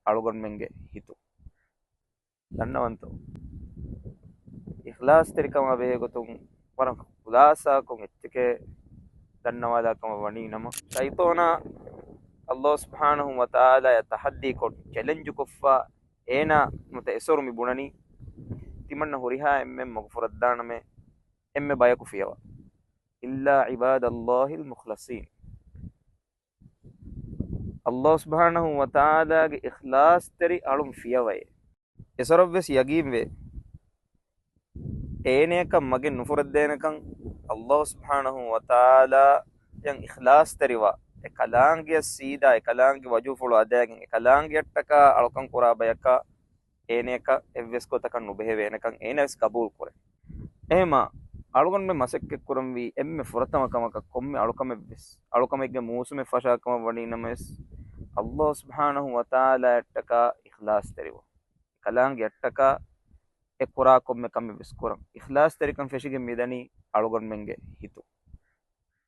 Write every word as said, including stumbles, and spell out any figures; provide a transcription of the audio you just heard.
އަޅުގަނޑުމެންގެ ހިތު. ދަންނަވަންތޯ؟ އިޚްލާޞްތެރިކަމާ ބެހޭ ގޮތުން ވަރަށް ޚުލާޞާކޮށް އެއްޗެކޭ ދަންނަވާލާ ކަމަށް ވަނީ ނަމަ، ޝައިޠާނާ ﷲ ސުބްޙާނަހޫ ވަތަޢާލާއަށް ތަޙައްދީކޮށް، ޗެލެންޖުކޮށްފަ، އޭނާ ނުވަތަ އެސޮރު މި ބުނަނީ، ތިމަންނަ ހުރިހާ އެންމެން މަގުފުރައްދާނަމޭ، އެންމެ ބަޔަކު ފިޔަވާ. إلا عباد الله المخلصين. ﷲ ސުބްޙާނަހޫ ވަތަޢާލާގެ އިޚްލާޞްތެރި އަޅުން ފިޔަވައޭ. އެސޮރަށްވެސް ޔަގީންވޭ، އޭނަޔަކަށް މަގެއް ނުފުރެއްދޭނެކަން، ﷲ ސުބްޙާނަހޫ ވަތަޢާލާޔަށް އިޚްލާޞްތެރިވާ، އެ ކަލާނގެޔަށް ސީދާ އެ ކަލާނގެ ވަޖުހުފުޅު އަދައިގެން އެ ކަލާނގެއަށްޓަކާ އަޅުކަން ކުރާ ބަޔަކަށް އޭނަޔަކަށް އެއްވެސް ގޮތަކަށް ނުބެހެވޭނެކަން އޭނަވެސް ގަބޫލުކުރޭ. އެހެމާ، އަޅުގަނޑުމެން މަސައްކަތްކުރަންވީ އެންމެ ފުރަތަމަ ކަމަކަށް ކޮންމެ އަޅުކަމެއްވެސް، އަޅުކަމެއްގެ މޫސުމެއް ފަށާ ކަމަށް ވަނީ ނަމަވެސް، ﷲ ސުބްޙާނަހޫ ވަތަޢާލާއަށްޓަކާ އިޚްލާޞްތެރިވުން. ކަލާނގެއަށްޓަކާ އެ ކުރާ ކޮންމެ ކަމެއްވެސް ކުރަން. އިޚްލާޞްތެރިކަން ފެށިގެން މިދަނީ އަޅުގަނޑުމެންގެ ހިތު.